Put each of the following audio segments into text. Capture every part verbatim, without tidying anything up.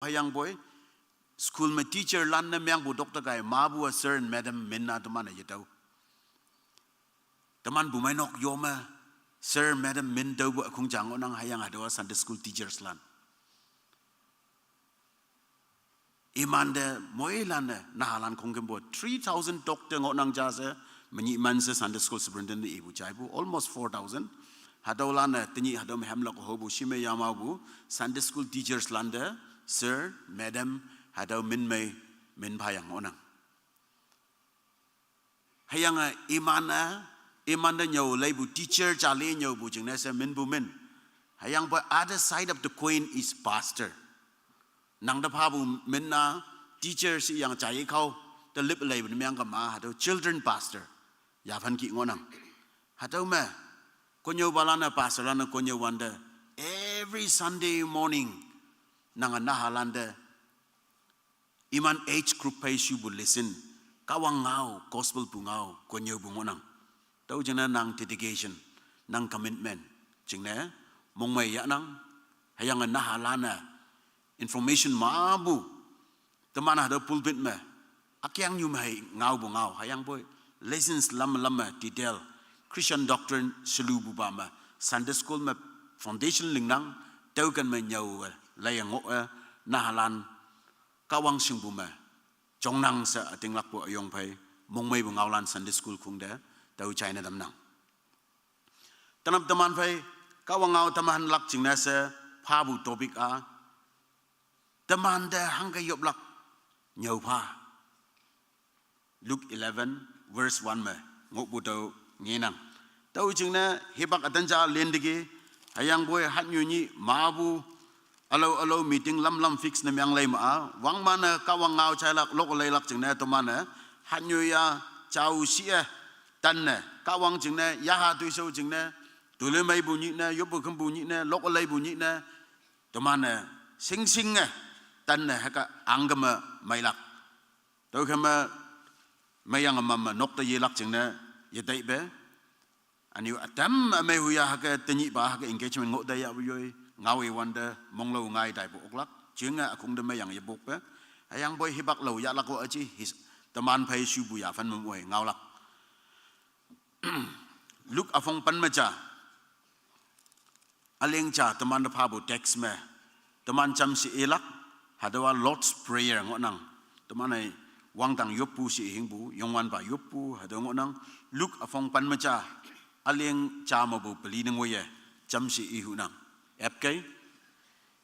Hüyangpoi, school me teacher lan ne mengpu dokta kai mapu a sir and madam min a teman a yetüo. Teman pumeinok yome, sir, madam min tüopu ükhong ja ngohnang hüyange hatüowa Sunday school teachers lan. Imante moilan-e nahalan khongkümpu three thousand tokte ngohnang ja she, menyih man she Sunday school superintendent ipu jaipu, almost four thousand. Hatüolan-e tenyih hatüo me hemlak hopu shime yamaopu Sunday school teachers lante, sir, madam, hatüo min mei, min phayang ngohnang. Hüyange iman-e, imante nyüo leipu teacher ja le nyüopu jingne she minpu min. Hüyangpoi other side of the coin is pastor. Nang te phapu min-a teacher she yang jaiye kao, te lip leipu ne meng kema, hatüo children pastor. Yaphan kih ngohnang. Hatüo me, konnyüopalan-e pastor lan-e konnyüowante, every Sunday morning, nange nahalante, iman age group phei shupu lesson, Kahwang ngao, gospel pu ngao, konnyüopu ngohnang. Tüo jingne nang dedication, nang commitment jingne mongmei yahnang. Hüyange nahalan-e information mapu, teman hatüo pulpit me, ükeangnyu me hei ngaopu ngao, hüyangpoi lessons lam lam me detail, Christian doctrine shelupupa me, Sunday school me foundation lingnang, tüoken me nyüo-e, laiye ngoh-e, nahalan, Kahwang shingpu me jongnang she ütinglakpu üyong phei, mongmeipu ngaolan Sunday school khongte, tüo jaine tamnang. Tenap teman phei, Kahwang ngao teman lak jingne she, phapu topic a, temante hangke yoplak, nyüopha. Luke eleven verse one me, ngohpu tüo ngenang. Tüo jingne hipak ütan ja lenteki, hüyangpoi hatnyu nyih mapu, ülao ülao meeting lam lam fix ne meng lei ma-a, wangman-e Kahwang ngao jailak lok leilak jingne teman-e, hatnyu ya jao shi-e, tanne, Kahwang jingne, yaha toishao jingne, tole meipu nyih ne, yoppu khümpu nyih ne, lok leipu nyih ne, teman-e, shingshinge, tanne hüke angkeme meilak. Tüokheme, meiyange mamme nok te yelak jingne, yetaipe. Ünyu ütam ümei huya hüke tenyihpa hüke engagement ngoh te yahpu yoi, ngao iwante, monglao ngai taipu oklak, jinge ükong te meiyange yepokpe. Hüyangpoi hipak lao yahlak-o üji, his, teman phei shupu yaphan me moi ngaolak. Luke üpong pen me ja, üleng ja teman te phapu text me, teman jamshe ilak, hatüowa Lord's Prayer ngohnang. Teman-e wangdang yoppu she hingpu, Youngwanpa yoppu, hatüo ngohnang. Luke üpong pen me ja, üleng ja mepu peli ne ngoiye, jamshe ihunang. Epkei,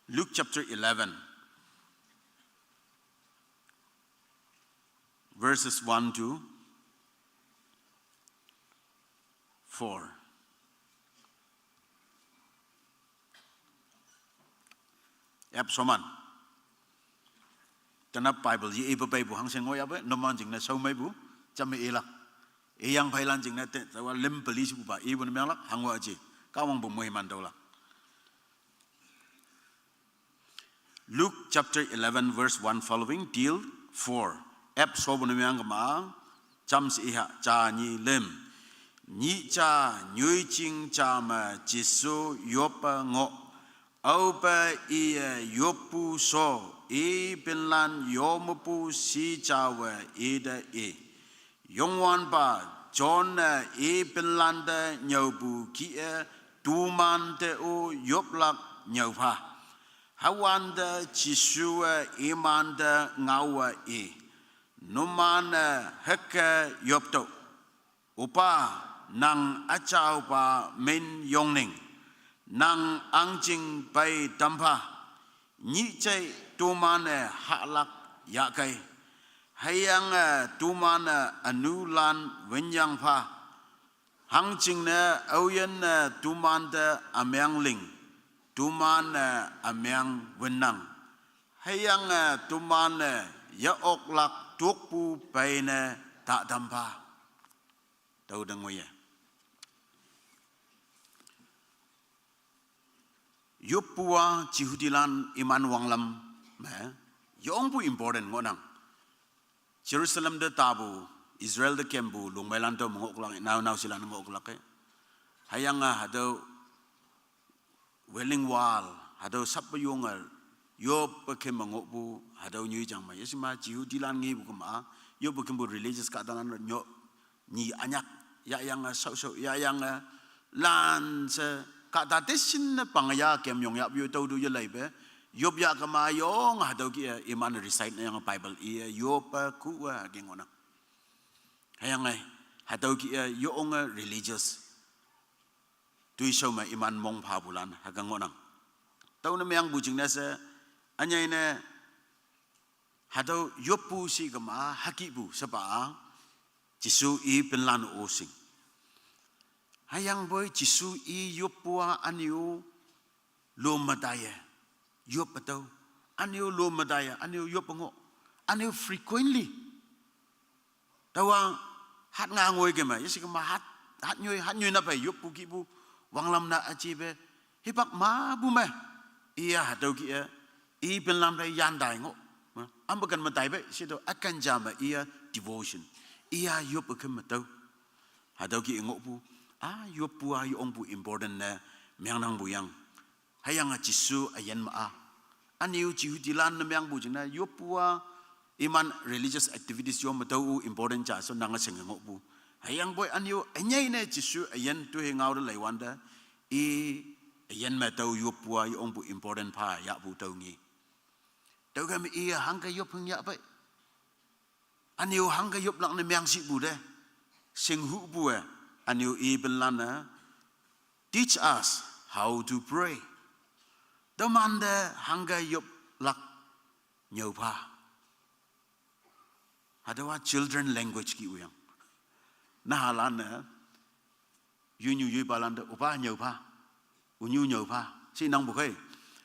Luke chapter eleven, verses one to four. Ep shoman. Tenap Bible ye ipe peipu hangshin ngoh yahpe, numan jingne shao meipu, jam me ilak. Iyang pheilan jingne te, taowa lim peli shepupa, ipu ne menglak, hangwa ji. Kahwangpu moiman tüolak. Luke chapter eleven verse one following till four. Ep shopu ne meng kema, jamshe iha, ja nyi lim. Nyih ja, nyoijing ja me Jesu yoppe ngoh. Aope iye yoppu sho, i pinlan yomepu shi jawe ite i. Youngwanpa John-e i pinlante nyüopu kih-e, tomante-o yoplak nyüopha. Hüwante Jesu-e imante ngaowe i, numan-e hüke yoptüoh: Opa, nang üjaopa min yongning, nang ahngjing pei tampha, nyih jei toman-e hahlak yahkei. Hüyange toman-e ünulan winyang pha. Hangjingne aoyinne tomante ümeng ling, toman-e ümeng winnang. Hüyange toman-e ye-oklak tokpu peine ta tampha. Tüo te ngoiye. Yoppu-a Jehudilan iman wanglam me, yongpu important ngohnang. Jerusalem te tapu, Israel te kempu, lungmeilan tüo me ngohlak, nao nao shilan ngohlak-e. Hüyange hatüo Wailing Wall, hatüo sappe yonge Yob pe khem me ngohpu hatüo nyoi jang me. Yeshe ma Jehudilan ngepu kema, Yob pe khempu religious kahtalan nyo, nyi anyak, yahyange shaoshao, yahyange lan she, kahta te shinne pangya kem yong yahpu yo tüo tu yeleipe, Yob yah kema yong hatüo kih-e iman recite ne yange Bible iye, Yob pe kuwe ke ngohnang. Hüyange, hatüo kih-e yonge religious toishao me iman mong phapulan hüke ngohnang. Tüo ne mengpu jingne she, ünyei ne, hatüo yoppu shi kema, hükihpu shepa-a, Jesu i pinlan-o shing. Hüyangpoi Jesu i yoppu-a ünyu lo me taiye, yop tüo. Ünyu lo me taiye, ünyu yop ngoh. Ünyu frequently. Taowa hat nga ngoi keme, yeshe kema hat, hat nyoi, hat nyoi na phei yoppu kihpu, wanglam na üjepe, hipak mapu me, iya hatüo kih-e, i pinlan phei yan tai ngoh. Ampe ken me taipe, she tüo üken ja me iya devotion, iya yop khem me tüo. Hatüo kih-e ngohpu, a yoppu-a yongpu important ne mengnangpu yang. Hüyange Jesu üyin me-a, ünyu Jehudilan ne mengpu jingne yoppu-a iman religious activities yo me tüo important ja she nange shinge ngohpu. Hüyangpoi ünyu ünyei ne Jesu üyin tohe ngao te leiwante, i üyin me tüo yoppu-a yongpu important pha yahpu tüo ngi. Tüokhei me iye hangke yop hing yahpei, ünyu hangke yoplak ne mengshipu te, shinghupu-e, ünyu i pinlan-e, teach us how to pray. Temante hangke yoplak nyüopha. Hatüowa children language kih-o yang. Nahalan-e, yoinyu yoipalante opa nyüopha, ünyu nyüopha she nangpu khei.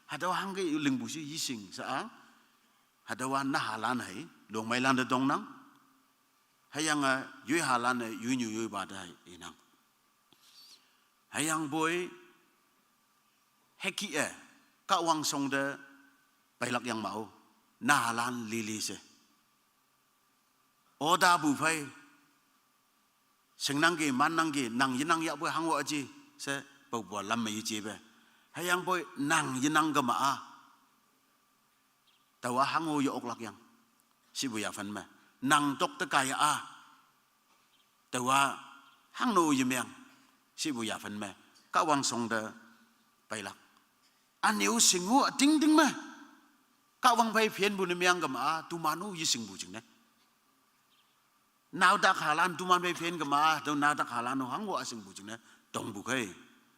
Hatüo hangke lingpu she yeshing sha-a, hatüowa nahalan hei longmeilante tongnang. Hüyange yoihalan-e yoinyu yoipa te hei inang. Hüyangpoi hükih-e Kahwang shong te peilak yang ma-o, nahalan lili she otapu phei, shingnangki mannangki, nang yenang yahpu hango üji she, paopu-a lam me yejepe. Hüyangpoi nang yenang kema-a, taowa hango ye-oklak yang, shipu yaphen me. Nang tok te kaiye-a, taowa hangno yemeng, shipu yaphen me, Kahwang shong te peilak. Ünyu shingo ütingting me, Kahwang phei phenpu ne meng kema-a, teman-o yeshingpu jingne. Naotak halan teman phei phen kema, tüo naotak halan-o hango üshingpu jingne tongpu khei.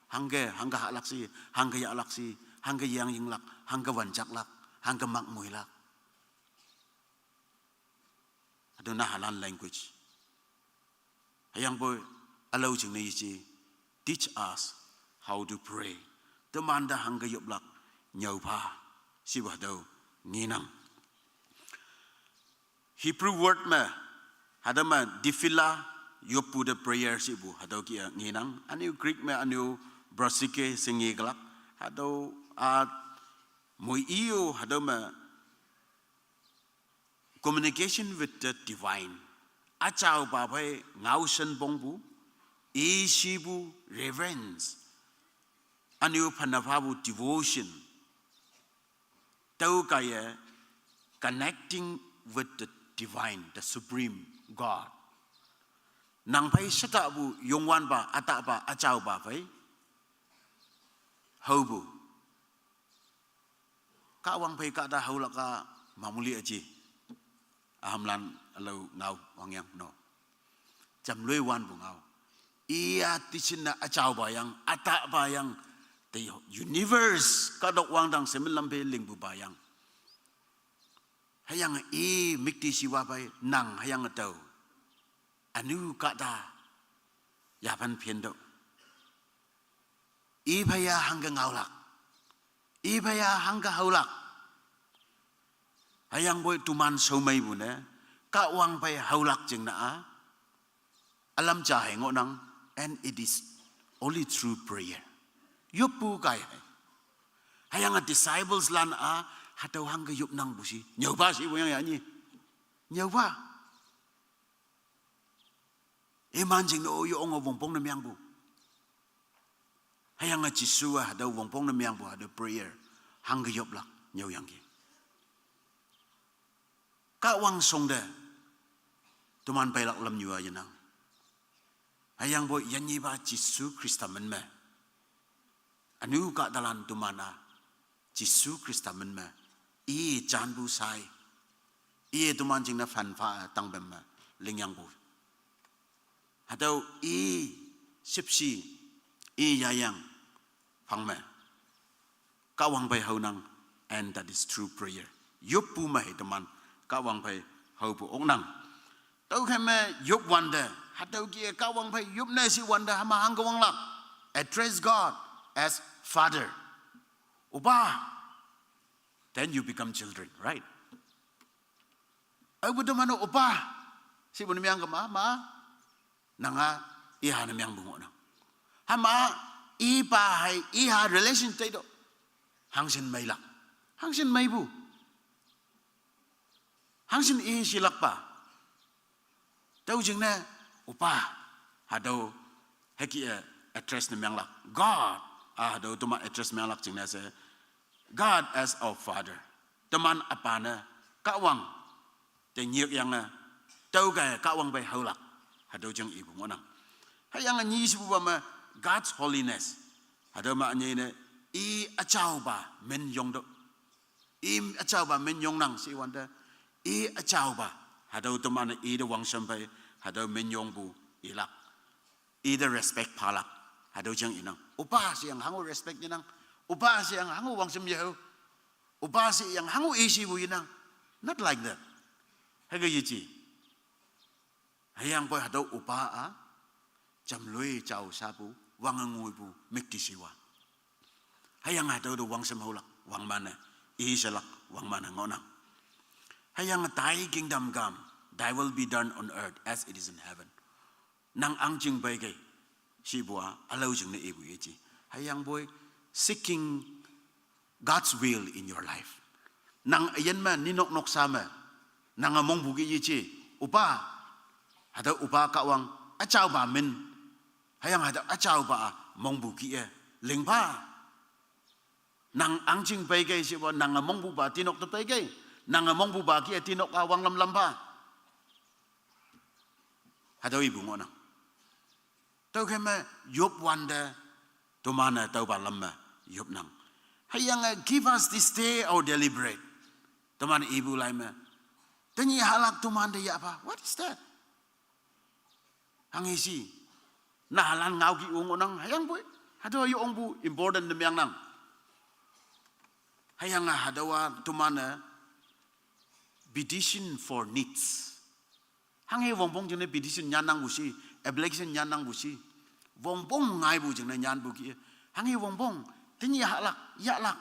Hangke, hangke hahlak shi, hangke yahlak shi, hangke yang yinglak, hangke wanjaklak, hangke makmoilak. Hatüo nahalan language. Hüyangpoi ülao jingne yeje, teach us how to pray. Temante hangke yoplak nyüopha, shipu hatüo ngenang. Hebrew word me, hatüo me tefillah, yoppu te prayer shipu hatüo kih-e ngenang. Ünyu Greek me ünyu proseuche she ngekelak. Hatüo-a moi-o hatüo me communication with the divine. Üjaopa phei ngaoshen pongpu, ishipu, reverence. Ünyu phana phapu devotion. Tüo kaiye connecting with the divine, the supreme God. Nang phei shetapu Youngwanpa, ütahpa, üjaopa phei haopu. Kahwang phei kahta haolak-a mamuli üji. Ühamlan ülao ngao wangyang no. Jamloi wanpu ngao. Iya teaching ne üjaopa yang, ütahpa yang, the universe, kahtok wangdang semin lam phei lingpupa yang. Hüyange i müktishiwa pei nang hüyange tao, ünu kahta yaphan phentüoh. I phei-a hangke ngaolak, i phei-a hangke haolak. Hüyangpoi teman shaomeipu ne Kahwang phei haolak jingne-a ülam ja hei ngohnang, and it is only through prayer. Yoppu kai hei. Hüyange disciples lan-a hatüo hangke yopnangpu shi nyüopha shipu yang ya nyi. Nyüopha. Iman jingne-o yonge wongpong ne mengpu. Hüyange Jesu-a hatüo wongpong ne mengpu hatüo prayer hangke yoplak nyüoyangki. Kahwang shongte teman peilak lamnyu-a yenang. Hüyangpoi yanyipa Jesu Khrista min me, ünu kahtalan teman-a Jesu Khrista min me i janpu sai, iye teman jingne phanpha tangpem me lingyangpu, hatüo i shüpshe, i yayang phang me Kahwang phei haonang, and that is through prayer. Yoppu me hei teman Kahwang phei haopu oknang. Tüokhei me yopwante, hatüo kih-e Kahwang phei yopne shiwante hüma hangke wanglak, address God as Father, Opa. Then you become children, right? Aopu teman-o Opa shipu ne meang kema, ma, nanga iha ne meangpu ngohnang. Hüma ipa hei iha relation teitüoh, hangshin meilak, hangshin meipu, hangshin i shilakpa. Tüo jingne Opa, hatüo hüke-e address ne meanglak. God, a hatüo teman address meanglak jingne she, God as our Father, teman üpa ne, Kahwang te nyikyange, tüoke Kahwang phei haolak, hatüo jing ipu ngohnang. Hüyange nyi shepupa me, God's holiness, hatüo me ünyei ne, i üjaopa min yongtüoh, i üjaopa min yongnang shiwante, i üjaopa, hatüo teman-e ite wangsham phei hatüo min yongpu ilak, ite respect phalak, hatüo jing inang. Opa sheyange hango respect yenang, Opa sheyange hango wangsham yehao, Opa sheyange hango ishipu yenang. Not like that. Hüke yeji. Hüyangpoi hatüo Opa-a, jamloi jao shapu, wange ngoipu, müktishiwa. Hüyange hatüo te wangsham haolak wangman-e, ishelak wangman-e ngohnang. Hüyange thy kingdom come, thy will be done on earth as it is in heaven. Nang ahngching peikei shipu-a ülao jingne ipu yeji. Hüyangpoi seeking God's will in your life. Nang üyin me, ninok noksa me, nange mongpu kih yeje, Opa, hatüo Opa Kahwang, üjaopa min, hüyange hatüo üjaopa mongpu kih-e lingpha. Nang ahngching peikei shepu, nange mongpupa tinok te peikei, nange mongpupa kih-e tinok-a wanglam lampha. Hatüo ipu ngohnang. Tüokhei me yopwante, teman-e tüopa lam me yopnang. Hüyange give us this day our daily bread. Teman ipu lai me, tenyih hahlak temante yahpha. What is that? Hanghe shi, nahalan ngaokih-o ngohnang, hüyangpoi hatüowa yo ongpu important ne meangnang. Hüyange hatüowa teman-e petition for needs. Hanghe wongpong jingne petition nyannangpu shi, application nyannangpu shi. Wongpong ngaipu jingne nyanpu kih-e, hanghe wongpong, tenyih hahlak yahlak,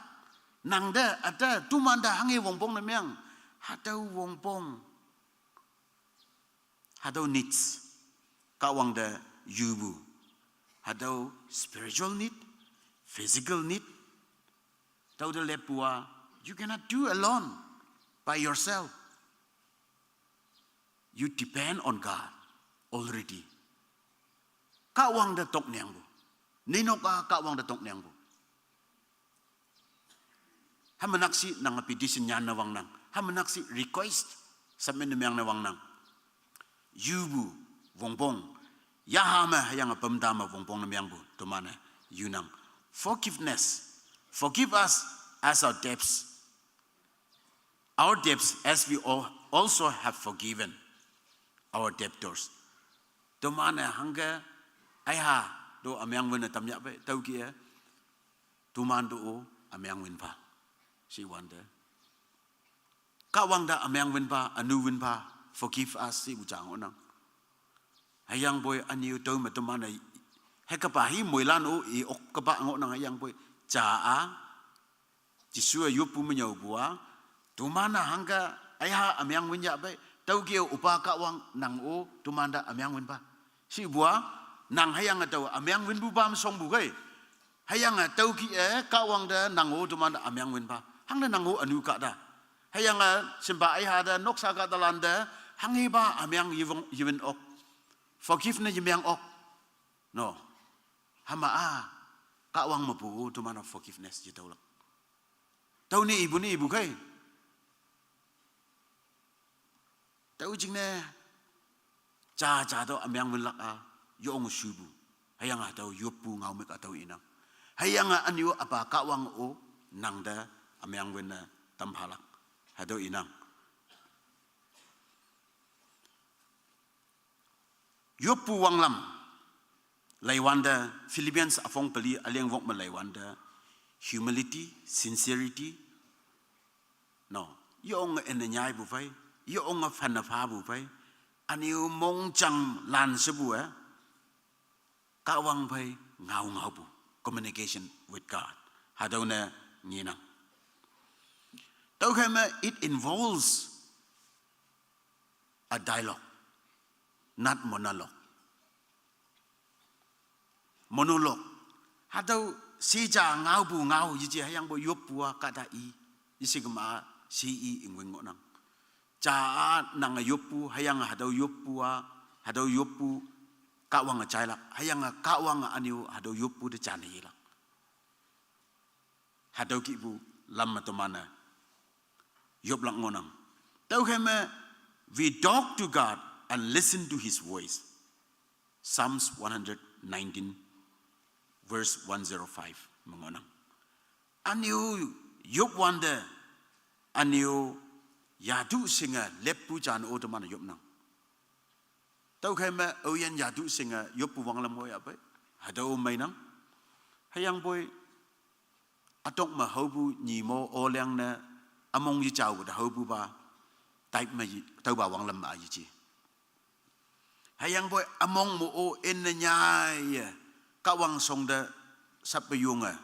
nangte üte temante hanghe wongpong ne meang, hatüo wongpong, hatüo needs, Kahwang te yupu, hatüo spiritual need, physical need, tüote leppu-a, you cannot do alone, by yourself. You depend on God already. Kahwang te toknangpu. Ninok-a Kahwang te toknangpu. Hüme nakshih nange petition nyanne wangnang, hüme nakshih request submit ne meangne wangnang. Yupu wongpong, yaha me hüyange pümta me wongpong ne meangpu teman-e yunang. Forgiveness. Forgive us as our debts, our debts as we al- also have forgiven our debtors. Teman-e hangke aiha to ümeang winne tamyahpei, tüokih-e teman to-o ümeang win pha shiwante, Kahwang te ümeang win pha, ünu win pha, forgive us shipu ja ngohnang. Hüyangpoi ünyu tüo me teman-e hükapa hi moilan-o i ok kapa ngohnang. Hüyangpoi ja-a, Jesu-e yoppu me nyüopu-a, teman-e hangke aiha ümeang win yahpei, tüokih-e Opa Kahwang nang-o temante ümeang win pha shipu-a, nang hüyange tao ümeang winpupa me shongpu kei. Hüyange tüokih-e Kahwang te nang-o temante ümeang win pha, hangne nang-o ünu kahta, hüyange shimpa aiha te, noksa kahtalante hanghepa ümeang yewong yewin ok, forgive ne yemeang ok. No. Hüma-a, Kahwang mepu-o teman-a forgiveness yetüolak. Tüo ne ipu ne ipu kei. Tüo jingne, ja, ja tüo ümeng winlak a, yong shupu. Hüyange hatüo yoppu ngaomük hatüo inang. Hüyange ünyu apa Kahwang-o nangte ümeng winne tamphalak. Hatüo inang. Yoppu wanglam. Leiwante, Philippians üpong peli üleng wok me leiwante, humility, sincerity. No, yonge ene nyaipu phei, yonge phanne phapu phei, ünyu mongjang lan shepu e, Kahwang phei ngao ngaopu, communication with God. Hatüo ne ngenang. Tüokhei me it involves a dialogue, not monologue. Monologue. Hatüo shija ngaopu ngao yeje hüyangpoi yoppu a kahta i. Yeshe kema she i ingwing ngohnang. Ja a nange yoppu, hüyange hatüo yoppu a, hatüo yoppu Kahwange jailak, hüyange Kahwange ünyu hatüo yoppu te jane yelak. Hatüo kihpu lam me teman-e yoplak ngohnang. Tüokhei me, we talk to God and listen to his voice. Psalms one hundred nineteen, verse one zero five me ngohnang. Ünyu yopwante, ünyu yatu shinge leppu jan-o teman-e yopnang. Tüokhei me aoyin yatu shinge yoppu wanglam ngohyahpei, hatüo meinang. Hüyangpoi, ütok me haopu nyimo oleng ne, ümong yejaopu te haopupa, type me yi- tüopa wanglam me a yeje. Hüyangpoi ümong mo-o enne nyaiye, Kahwang shongte sappe yonge,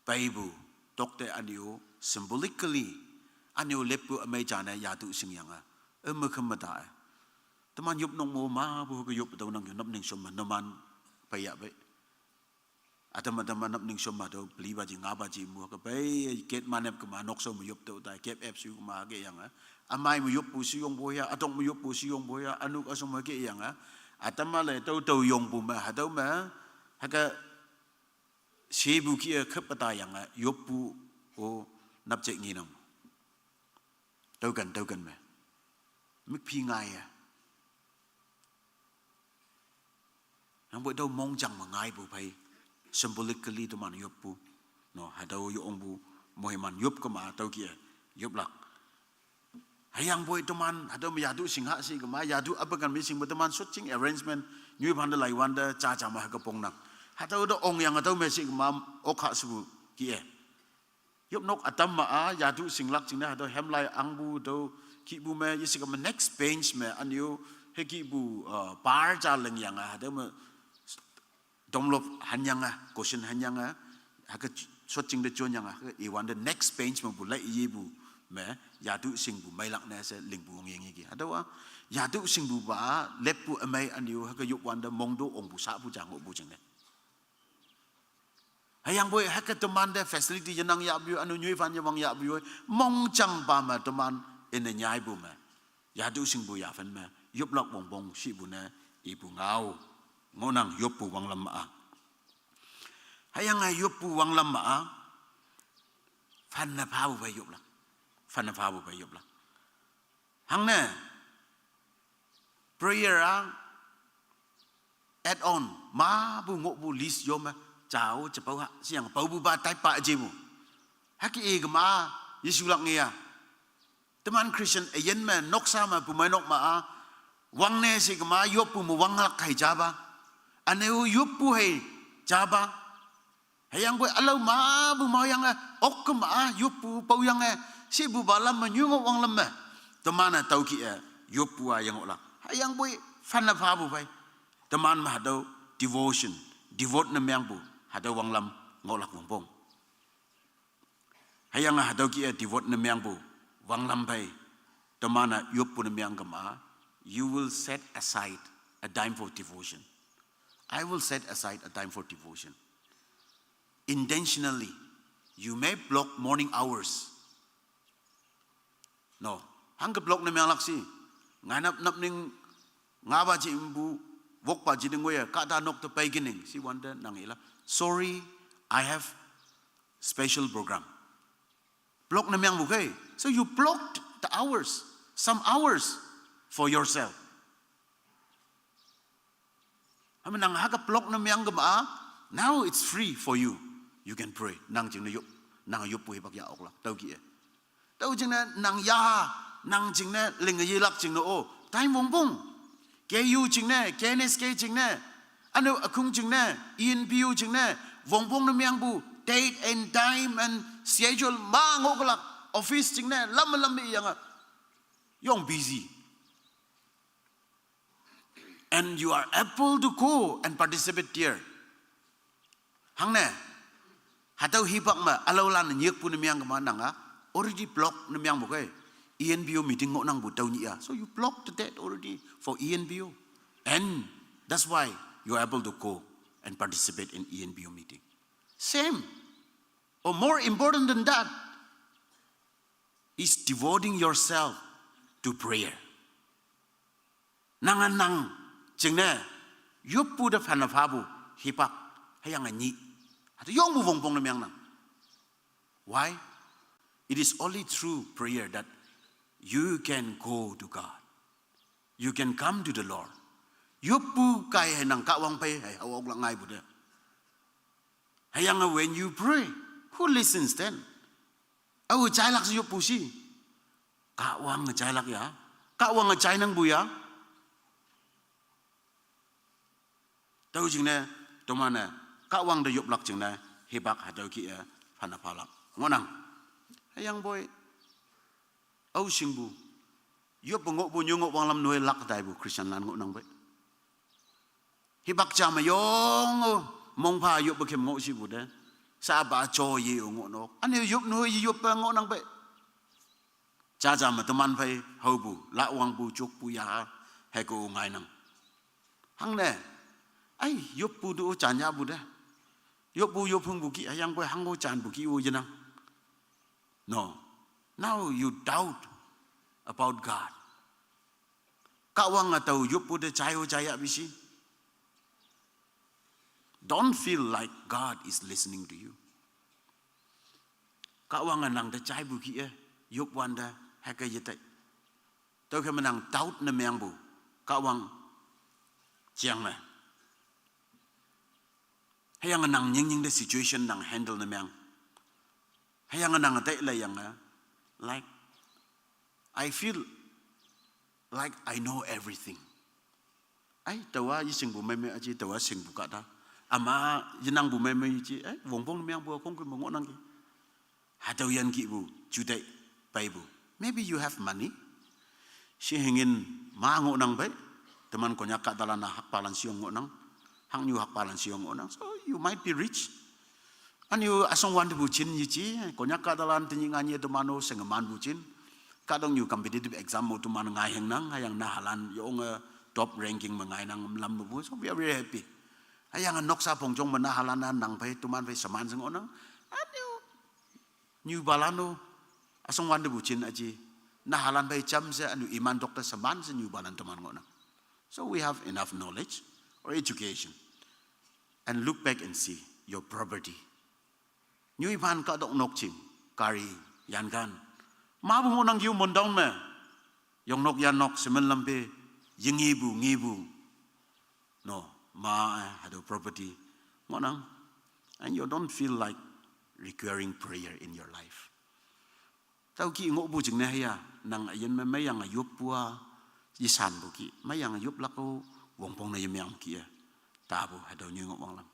peipu, tokte ünyu symbolically, ünyu leppu ümei jane yatu shingyange, üme khem me ta e. Teman yop nok mo mapu ke yop tüo nang yo napning shom me numan peiyahpei. Ütam ütam-a napning shom me tüo pelipa ji ngapa ji mu ke pei, ket manep kema nokshao me yop tüo tai, kep ep shu kema keyange. Ümei me yoppu shiyongpu ya, ütok me yoppu shiyongpu ya, ünok üshong me keyange. Ütam-a le tüo tüo yongpu me, hatüo me, hüke shepu kih-e khüppe tayange, yoppu-o napjek ngenang. Tüoken, tüoken me. Mükphi ngaiye. Hüyangpoi tüo mongjang me ngaipu phei, symbolically teman yoppu. No, hatüo yo ongpu, moiman yop kema tüo kih-e, yoplak. Hüyangpoi teman, hatüo me yatu shing ha shi kema, yatu apekan me shingpu teman shotjing arrangement, nyoiphante laiwante, ja ja me hüke pongnang. Hatüo te ongyange tüo me shi kema, ok ha shepu kih-e. Yopnok ütam me a, yatu shinglak jingne, hatüo hemlai angpu tüo kihpu me, yeshikema next bench me, ünyu, hükihpu, uh, par ja lengyange, hatüo me, domlop hanyange, cushion hanyange, hüke shotjing te jonyange, hüke iwante next bench mepu lai yepu me, yatu shingpu meilak ne she lingpu ong yeng yiki. Hatüowa, yatu shingpupa, leppu ümei ünyu, hüke yokwante mongto ongpu sapu ja ngohpu jingne. Hüyangpoi hüke temante facility yenang yahpu yo, ünu nyoiphan yewang yahpu yo, mongjangpa me teman ene nyaipu me. Yatu shingpu yaphan me, yoplak wongpong shipu ne, ipu ngao. Ngohnang yoppu wanglam me a. Hüyange yoppu wanglam me a, phanne phapu phei yoplak. Phanne phapu phei yoplak. Hangne, prayer a, add on, mapu ngohpu list yo me, jao, jepao ha, shiyang paopupa taipa üjepu. Hüke i kema, yeshulak nge ya. Teman Christian üyin me, noksa me, pumeinok me a, wangne she kema, yoppu me wanglak hei japa. Üne-o yoppu hei japa. Hüyangpoi ülao mapu maoyange, ok kema a, yoppu paoyange, shepupa lam me nyu ngoh wanglam me. Teman-e tüo kih-e, yoppu a yengohlak. Hüyangpoi phanne phapu phei. Teman me hatüo devotion, devote ne mengpu, hatüo wanglam ngohlak wongpong. Hüyange hatüo kih-e devote ne mengpu, wanglam phei, teman-e yoppu ne meng kema, you will set aside a time for devotion. I will set aside a time for devotion. Intentionally, you may block morning hours. No, hangke block ne menglak shi. Ngainap napning ngapa ji impu, wokpa ji ding weye, kahta nok te peikining, shiwante nang ila. Sorry, I have special program. Block ne mengpu kei. So you blocked the hours, some hours. for yourself. Hama nang haka block ne meang kema, now it's free for you. You can pray. Nang jingne yop, nang yoppu hipak ya oklak. Tüo kih-e. Tüo jingne nang ya, nang jingne ling yelak jingne o. Time wongpong. K U jingne, K N S K jingne. Üne-o ükong jingne, E N P O jingne. Wongpong ne meangpu, date and time and schedule ma ngoh kelak. Office jingne, lam lam iyange. Yong busy. And you are able to go and participate there. Hangne, hatüo hipak me, ülaolan nyikpu ne meang kema nanga, already block ne meang mo kei. E N P O meeting ngohnangpu tüo nyih-a. So you block the date already for E N P O. And that's why you are able to go and participate in E N P O meeting. Same. Or more important than that, is devoting yourself to prayer. Nang-a nang jingne, yoppu te phanne phapu, hipak, hüyange nyih. Hatüo yongpu wongpong ne meangnang. Why? It is only through prayer that you can go to God. You can come to the Lord. Yoppu kai hei nang Kahwang phei hei hao oklak ngaipu te. Hüyange when you pray, who listens then? Ao jailak she yoppu shi. Kahwange jailak ya. Kahwange jainangpu ya. Tüo jingne, toman-e, Kahwang te yoplak jingne, hipak hatüo kih-e, phanne phalak. Ngohnang. Hüyangpoi, ao shingpu. Yoppe ngohpu nyu ngoh wanglam noi lak taipu Christianlan ngohnang pei. Hipak ja me yong-o, mongpha yoppe khem ngoh shipu te. Sapa jo ye-o ngohnok. Üne-o yop noi ye yoppe ngohnang pei. Jaja me teman phei haopu, lahwangpu, jokpu yaha, hüke-o ngainang. Hangne, ai, yoppu te-o jan yahpu te. Yoppu yopphungpu kih, hüyangpoi hango janpu kih-o yenang. No. Now you doubt about God. Kahwange tao yoppu te jai-o jai yahpu shi. Don't feel like God is listening to you. Kahwange nang te jaipu kih-e, yop wante, hüke yetei. Tüokhei me nang doubt ne meangpu, Kahwang jang me. Hüyange nang nyingnying te situation nang handle ne meang. Hüyange nang tei leiyange, like, I feel like I know everything. Ai, taowa yeshingpu meimei aji, taowa shingpu kahta. Üma yenangpu meimei ji, ai, wongpong meangpu khongküm me ngohnangki. Hatüo yan kihpu, juteih peipu. Maybe you have money. Shi hingin ma ngohnang pei. Teman Konyak kahtalan-a hakpalan sheyong ngohnang. Hangnyu hakpalan sheyong ngohnang. So you might be rich. Ünyu üsong wantepu jin yeji, Konyak kahtalan tenyih nganye teman-o shengemanpu jin. Kahtoknyu competitive exam mo teman ngai hengnang, hüyange nahalan yonge top ranking me ngainang lam mepu. So we are very happy. Hüyange noksa pongjong me nahalan-a nang phei teman phei sheman she ngohnang. Ünyu nyupalan-o, üsong wantepu jin aji. Nahalan phei jamshe ünyu iman doctor sheman she nyupalan teman ngohnang. So we have enough knowledge or education. And look back and see your property. Nyuipan kahtok nokjing, gari, yankan. Mapu ngohnang yu mondong me. Yongnok yannok, semen lampe, yengepu, ngepu. No, ma, eh, hatüo property. Ngohnang. And you don't feel like requiring prayer in your life. Tüo kih ngohpu jingne hüya, nang üyin me meiyange yoppu-a, yeshanpu kih, meiyange yoplak-o, wongpong ne yemeang kih-e, tapu hatüo nyu ngoh wanglam.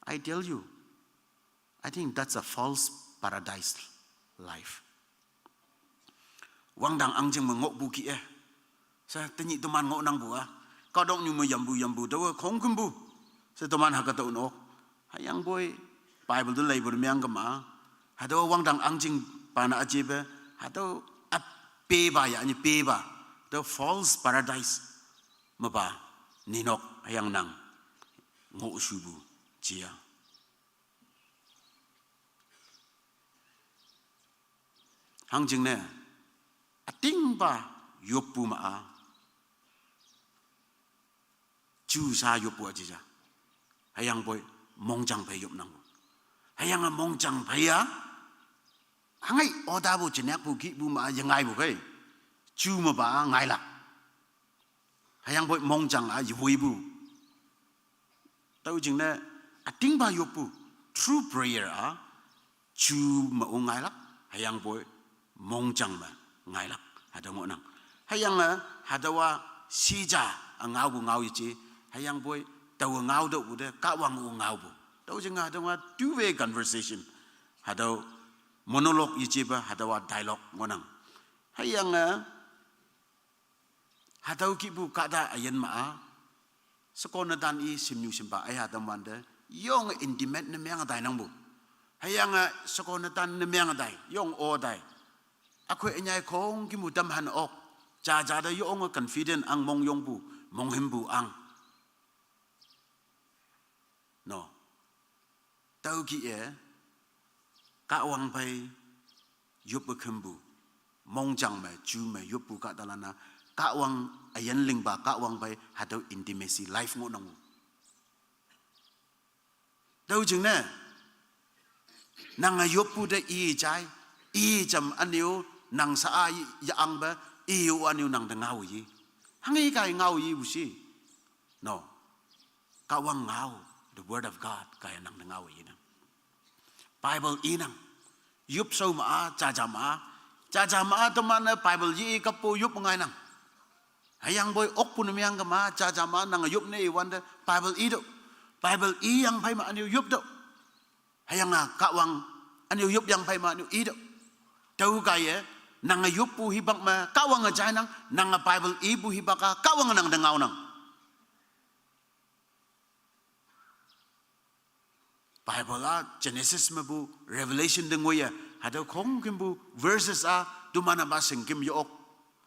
I tell you, I think that's a false paradise life. Wangdang ahngching me ngohpu kih-e, she tenyih teman ngohnangpu-a, kahtoknyu me yampu yampu taowe khongkümpu, she teman hüke tao nok. Hüyangpoi Bible te leipu te meang kema, hatüo wangdang ahngching pa ne üjepe, hatüo üppepa ya, ünyei pepa, hatüo false paradise mepa ninok hüyange nang ngohshupu jia. Hangjingne, ütingpa yoppu ma-a, ju sha yoppu aji ja. Hüyangpoi mongjang phei yopnangpu. Hüyange mongjang phei-a, hangei otapu jinakpu kihpu ma-a yengaipu kei. Ju mepa-a ngailak. Hüyangpoi mongjang a yewoipu. Tüo jingne ütingpa yoppu, through prayer a, ju me-o ngailak, hüyangpoi mongjang me ngailak, hatüo ngohnang. Hüyange, hatüowa shija, a ngaopu ngao yeje, hüyangpoi, taowe ngao tüohpu te, Kahwang-o ngaopu. Tüo jinge hatüowa two-way conversation. Hatüo monologue yejepa, hatüowa dialogue ngohnang. Hüyange, hatüo kihpu kahta üyin ma-a, sheko netan i shimnyu shimpa aiha tamwante, yonge intimate ne menge tainangpu. Hüyange sheko netan ne menge tai, yong-o tai. Ükhoi ünyei khongkümpu tamhan ok. Jaja te yonge confident ang mongyongpu, monghümpu ang. No. Tüokih-e, Kahwang phei yoppe khümpu, mongjang me, ju me, yoppu kahtalan-a, Kahwang üyin lingpa, Kahwang phei hatüo intimacy life ngohnang-o. Tüo jingne, nange yoppu te i jai, i jam ünyu, nang sha-a yangpe, i-o ünyu nang te ngao yi. Hanghe kai ngao yipu shi. No. Kahwang ngao, the word of God, kaiye nang te ngao yinang. Bible inang. Yop shao ma-a, jaja ma-a. Jaja ma-a teman-e Bible ye-i kappu yop ngainang. Hüyangpoi okpu ne mengkema, jaja ma-a nange yop ne iwante Bible itüoh. Bible iyang phei ma ünyu yoptüoh. Hüyange Kahwang ünyu yopyang phei ma ünyu itüoh. Tüo kaiye, nange yoppu hipak me Kahwange jainang, nange Bible ipu hipak-a Kahwange nang te ngaonang. Bible-a Genesis mepu Revelation te ngoiye, hatüo khongkümpu verses-a, teman-e ma shingküm ye-ok.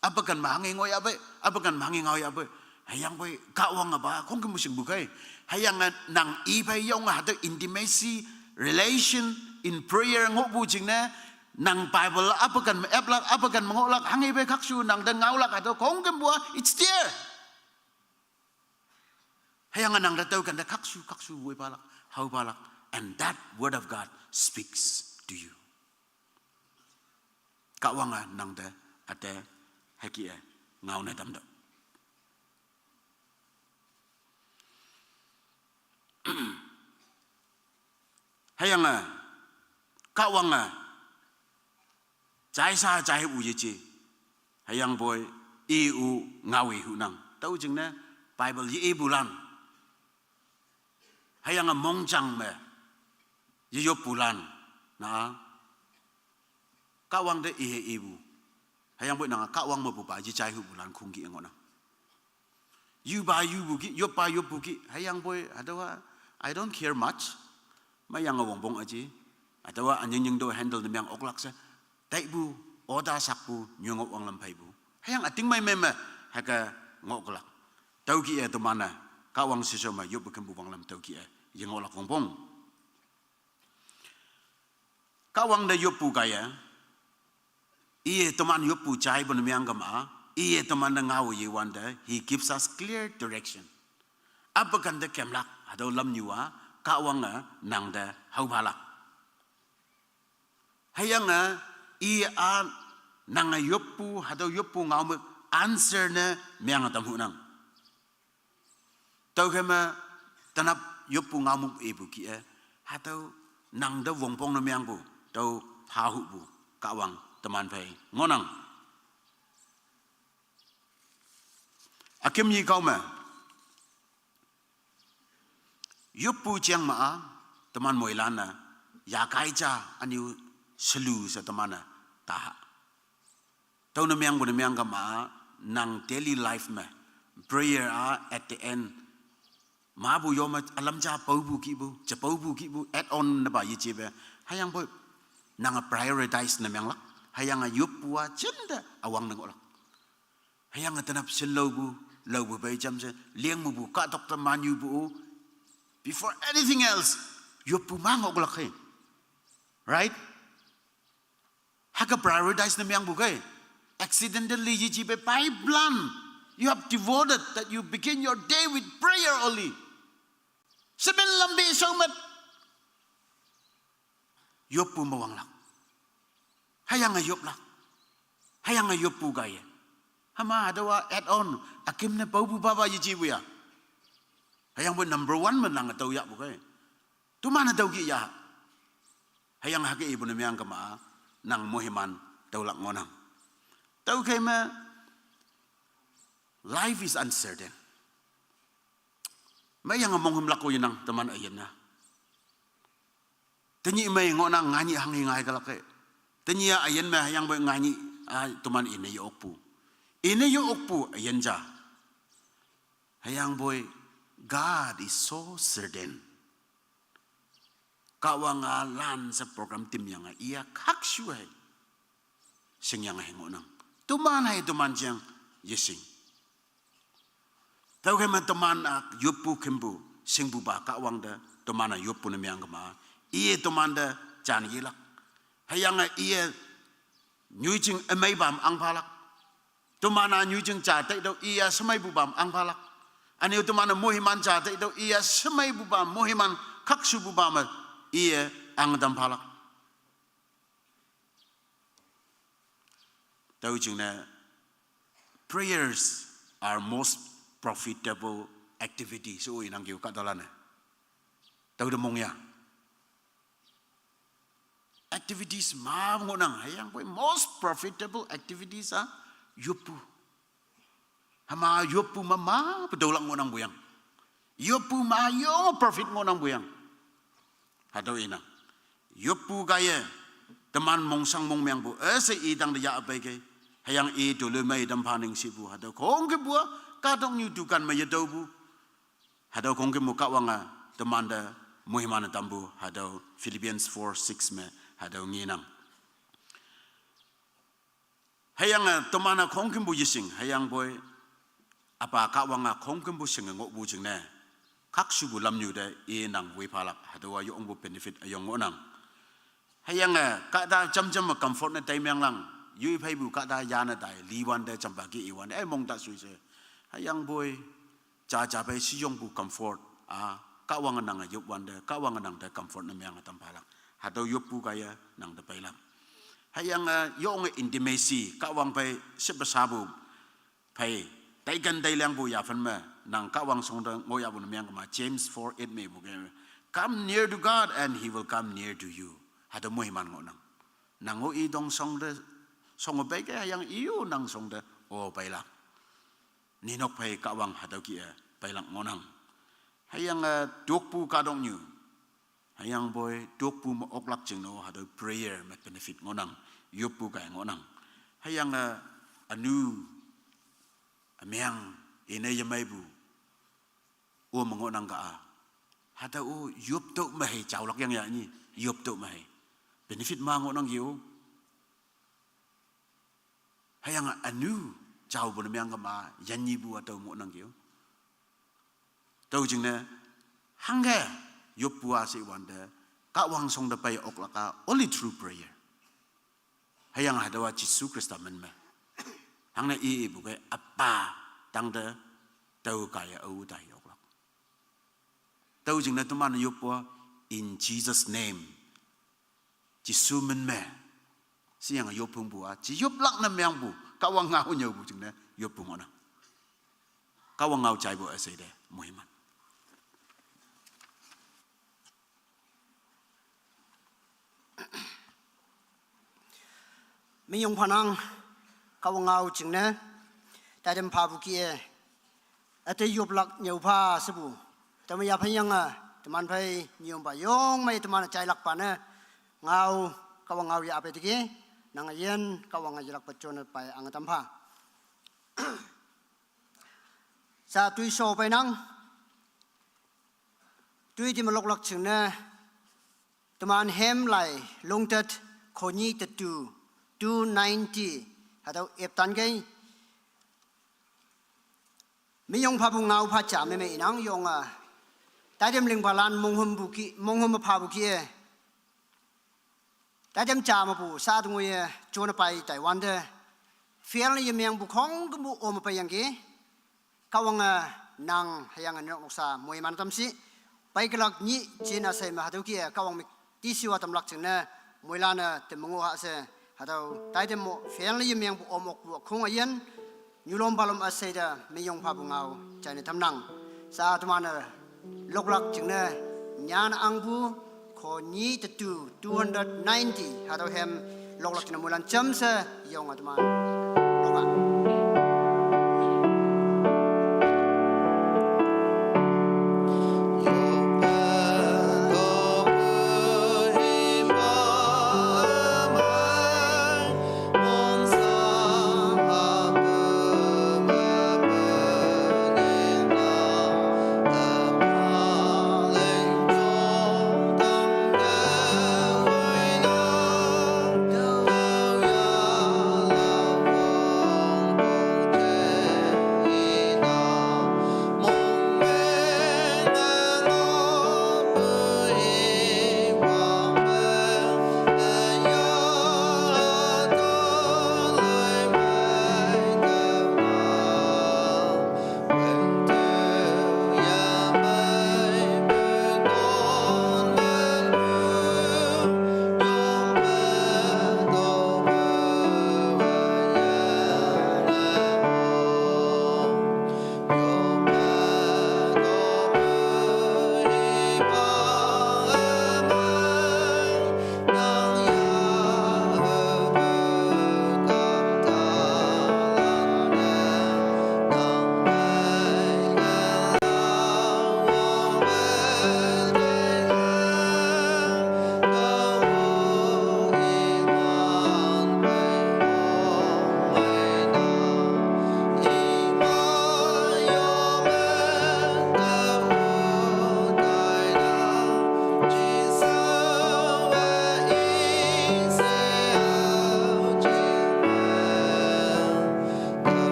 Apaken me hanghe ngoiyapei, apaken me hanghe ngaoyapei. Hüyangpoi Kahwange pa khongkümpu shingpu khei. Hüyange nang i phei yonge hatüo intimacy, relation in prayer ngohpu jingne, nang Bible apaken me aplak, apaken me ngohlak, hanghe phei khakshu nang te ngaolak hatüo khongkümpu-a, it's there. Hüyange nang te tüo kente khakshu, khakshu woipalak, haopalak. And that word of God speaks to you. Kahwange nang te üte hüke-e ngaone tamtüoh. Hüyange, Kahwange, jaisa jaihu yeje. Hüyangpoi, i-o ngao-e hunang. Tüo jingne, Bible ye-ipulan. Hüyange mongjang me, yeyoppulan. Na, Kahwang te ihe ipu. Hüyangpoi nange Kahwang mepupa yejaihupulan khongkih ngohnang. Yupa yupu kih, yoppa yoppu kih, hüyangpoi, hatüowa, I don't care much. Meyange wongpong aji. Hatüowa ünying nying to handle ne meng oklak she. Taipu, order sakpu, nyungoh wanglam pheipu. Hüyange ütingmei mei me, hüke ngohlak. Tüokih-e teman-e, Kahwang shishao me, yoppe khümpu wanglam tüokih-e, yengohlak wongpong. Kahwang te yoppu kaiye, iye teman yoppu jaipu ne mengkema, iye teman te ngao yewante, he gives us clear direction. Apaken te kemlak, hatüo lamnyu-a, Kahwange nang te haophalak. Hüyange, i-a, nange yoppu, hatüo yoppu ngao me answer ne menge tamhunang. Tüokhei me, tenap yoppu ngao me ipu kih-e, hatüo nang te wongpong ne mengpu, tüo phahupu, Kahwang teman phei ngohnang. Üküm yikao me, yoppu jeng ma-a, teman moilan-e, yakai ja ünyu shelu she teman-e, taha. Tüo ne mengpu ne mengkema, nang daily life me, prayer-a at the end, mapu yo me ülam ja paopu kihpu, jepaopu kihpu, add on nepa yejepe, hüyangpoi, nange prioritize ne menglak, hüyange yoppu-a jinte üwangne ngohlak. Hüyange tenap shin laopu, laopu pei jamshe, lingmupu kahtok te manyupu-o. Before anything else, yoppu mang oklak hei. Right? Hüke prioritize ne mengpu kei. Accidentally yejepe pipeline. You have devoted that you begin your day with prayer only. Semen lampe shao met. Yoppu me wanglak. Hüyange yoplak. Hüyange yoppu kaiye. Hüma hatüowa add on, üküm ne paopu papa yejepu ya. Hüyangpoi number one me nang tüo yahpu khei. Toman-e tüo kih ya. Hüyange hüke ipu ne meang kema, nang moiman tüolak ngohnang. Tüokhei me, life is uncertain. Meiyange monghümlak-o yenang teman üyin-a. Tenyih mei ngohnang, nganyih hanghe ngai kalak-e. Tenyih-a üyin me hüyangpoi nganyih-a teman ine ye-okpu. Ine ye-okpu üyin ja. Hüyangpoi God is so certain. Kahwang-a lan she program tim yange iya khakshu hei shingyange hei ngohnang. Toman hei toman jeng yeshing. Tüokhei me teman-a yoppu khümpu shingpupa Kahwang te teman-a yoppu ne meang kema, iye tomante jan yelak. Hüyange iye nyoijing ümeipa me angphalak. Teman-a nyoijing ja taitüoh iye shemeipupa me angphalak. Üne-o teman-e moiman ja taitüoh iye shemeipupa, moiman khakshupupa me iye angtam phalak. Tüo jingne, prayers are most profitable activity she inang keo kahtalan-e. Tüote mong ya, activities ma ngohnang, hüyangpoi most profitable activities-a yoppu. Hüma yoppu me ma petüolak ngohnangpu yang. Yoppu me yong profit ngohnangpu yang. Hatüo inang. Yoppu kaiye, teman mongshang mongmengpu üshei i tangte yahpei kei. Hüyange i toloimei tam pha ning shipu hatüo khongkümpu-a, kahtoknyu dukan me yetaopu. Hatüo khongkümpu Kahwange temante moiman-e tampu hatüo Philippians four six me hatüo ngenang. Hüyange teman-a khongkümpu yeshing, hüyangpoi üpa Kahwange khongkümpu shinge ngohpu jingne, khakshupu lamnyu te i nang woi phalak, hatüowa yongpu benefit üyong ngohnang. Hüyange kahta jamjam me comfort ne taimeanglang, yoi pheipu kahta yane tai, liwante jampa ke iwante, ei mong ta sui she. Hüyangpoi, jaja phei shiyongpu comfort-a, Kahwange nange yopwante, Kahwange nangte comfort ne meange tam phalak. Hatüo yoppu kaiye nangte peilak. Hüyange yonge intimacy, Kahwang phei shepe shapu phei, taiken tailengpu yaphan me, nang Kahwang shongte ngohyahpu ne meang kema, James four eight me ipu ke, Come near to God and He will come near to you. Hatüo moiman ngohnang. Nang-o i tong shongte, shong-o pei kei hüyange i-o nang shongte o peilak. Ninok phei Kahwang hatüo kih-e peilak ngohnang. Hüyange tokpu kahtoknyu, hüyangpoi tokpu me oklak jingne-o hatüo prayer me benefit ngohnang, yoppu kai ngohnang. Hüyange ünu ümeang ine yemeipu o me ngohnang ka-a, hatüo-o yoptüoh me hei jaolak yang ya nyi, yoptüoh me hei benefit ma ngohnang keo. Hüyange ünu jaopu ne meang kema, yannyipu hatüo ngohnang keo. Tüo jingne, hangke yoppu-a she iwante, Kahwang shongte pei oklak-a only through prayer. Hüyange hatüowa Jesu Khrista min me, hangne i ipu kei üpa tangte tao kaiye ao tai oklak. Tüo jingne teman yoppu-a, in Jesus' name, Jesu min me sheyange yopphongpu-a, je yoplak ne meangpu, Kahwang ngao nyüopu jingne yoppu ngohnang. Kahwang ngao jaipu üshei te moiman. Minyong phanang, Kahwang ngao jingne, taitam phapu kih-e, üte yoplak nyüopha shepu, tüome yaphan yange, teman phei nyüopa yong mei teman-e jailakpa ne, ngao Kahwang ngao yahpei teki, nang üyin Kahwange yelakpe jone pei ange tam pha. Sa toisho peinang, toi ti me loklak jingne, teman hymn lai, Lungtet, khonyi tetu, two ninety, hatüo eptan kei. Minyong phapu ngao pha ja me me inang yonge, taitam lingpalan monghümpu kih, monghüm me phapu kih-e, taitam ja mepu sa te ngoiye jone pei taiwante, fail ne yemengpu khongkümpu o me peiyangki, Kahwange nang hüyange nok noksa moiman tam shi, peikelak nyih jin üshei me hatüo kih-e Kahwang me tishiwa tamlak jingne, moilan-e teme ngoh ha she, hatüo taitam mo fail ne yemengpu om okpu ükhong üyin, Nyulom balom asei da minyong phapu ngao chai ne tamnang. Sa teman-e loklak jingne nyan angpu ko nyi tetu two hundred ninety. Hatüo hem loklak jingne moilan jamshe yong-a teman. Loklak.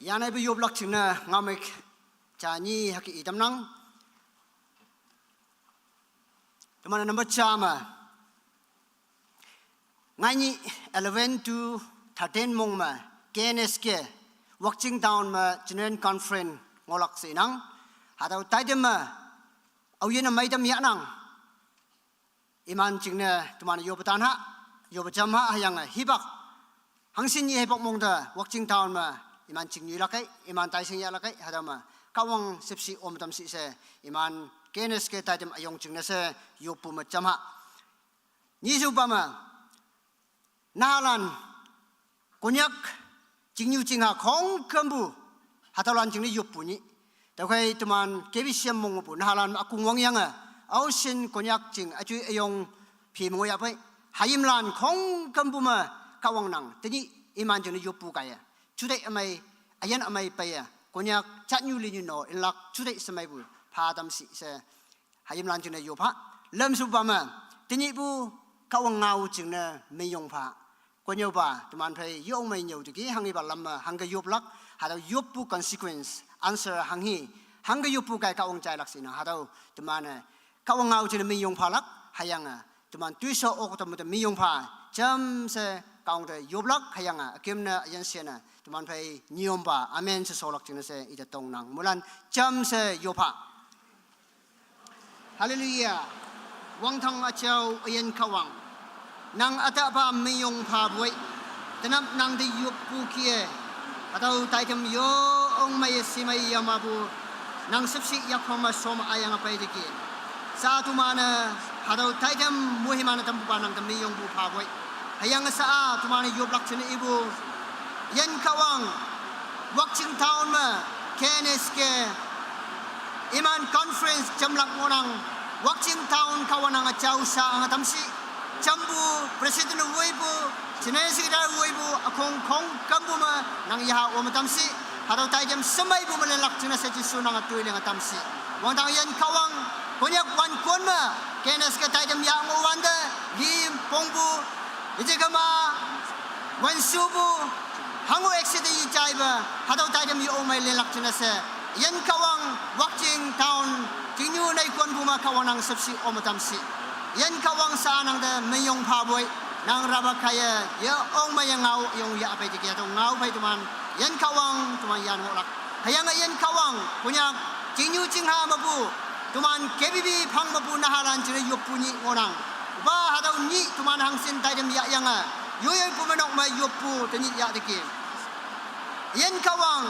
Yanaipu yoplak jingne ngaomük ja nyi hüke itamnang. Teman number ja me. Ngainyih eleven to thirteen mong me K N S K Wakching Town me General Conference ngohlak she nang. Hatüo taitam me aoyinne meitam yahnang. Iman jingne teman yoppe tan ha, yoppe jam ha, hüyange hipak. Hangshin nyi hipak mong te Wakching Town me iman ching nyulak kei, iman taishing yahlak kei, hatüo me Kahwang shüpshe om tam shi she, iman K N S K taitam üyong jingne she yoppu me jam ha. Nyijupa me, nahalan, Konyak, chingnyu chingha khongkümpu, hatüolan jingne yoppu nyih. Tüokhei teman K B C M mongpu nahalan ükong wangyange, aoshin Konyak ching üjoi üyong phi me ngohyahpei, hayimlan khongkümpu me Kahwang nang tenyih iman jingne yoppu kaiye, juteih ümei, üyin ümei peiye, Konyak jatnyu linyu no inlak juteih shemeipu pha tam shi she, hayimlan jingne yop ha. Lamshupa me, tenyihpu Kahwang ngao jingne minyong pha. Konnyüopa teman phei yong mei nyüo teki hanghipa lam me hangke yoplak, hatüo yoppu consequence, answer hanghi, hangke yoppu kaiye Kahwang jailak she nang, hatüo teman-e Kahwang ngao jingne minyong phalak, hüyange teman toishe ok tamme te minyong pha, jamshe Kahwang te yoplak, hüyange üküm ne üyin shenne teman phei nyompa amen she sholak jingne she ite tongnang. Moilan jamshe yop ha. Hallelujah. Wangdang üjao üyin Kahwang. Nang ütahpa minyong phaboi, tenap nang te yoppu kih-e, hatüo taitam yo ongmeiye shemei yamapu, nang shüpshe yakhong me shom üyange peiteki. Sha-a teman-e, hatüo taitam moiman-e tampupa nang te minyongpu phaboi. Hüyange sha-a teman-e yoplak jingne ipu, Yin Kahwang, Wakching Town me, K N S K iman conference jamlak ngohnang, Wakching Town Kahwang nange jao sha ange tamshi, jampu president woipu, general secretary woipu, ükhong khongkümpu me nang yaha ome tamshi, hatüo taitam shemeipu me lenlak jingne she Jesu nange toi linge tamshi. Wangdang Yin Kahwang, Konyak wankon me, K N S K taitam yah ngohwante, li pongpu, yeje kema, wanshupu, hango accident yejaipe, hatüo taitam yo ongmei lenlak jingne she, Yin Kahwang, Wakching Town, Chingnyu neikonpu me Kahwang nang shüpshe ome tamshi. Yin Kahwang sha-a nang te minyong phaboi, nang raba kaiye, ye ongmeiye ngao yong yahpeiteki hatüo ngao phei teman, Yin Kahwang teman yan ngohlak. Hüyange Yin Kahwang, Konyak, Chingnyu chingha mepu, teman K B B phang mepu nahalan jingne yoppu nyih ngohnang. Üpa hatüo nyih teman hangshin taitam yahyange, yoyoi pu me nok me yoppu tenyih yahteki. Yin Kahwang,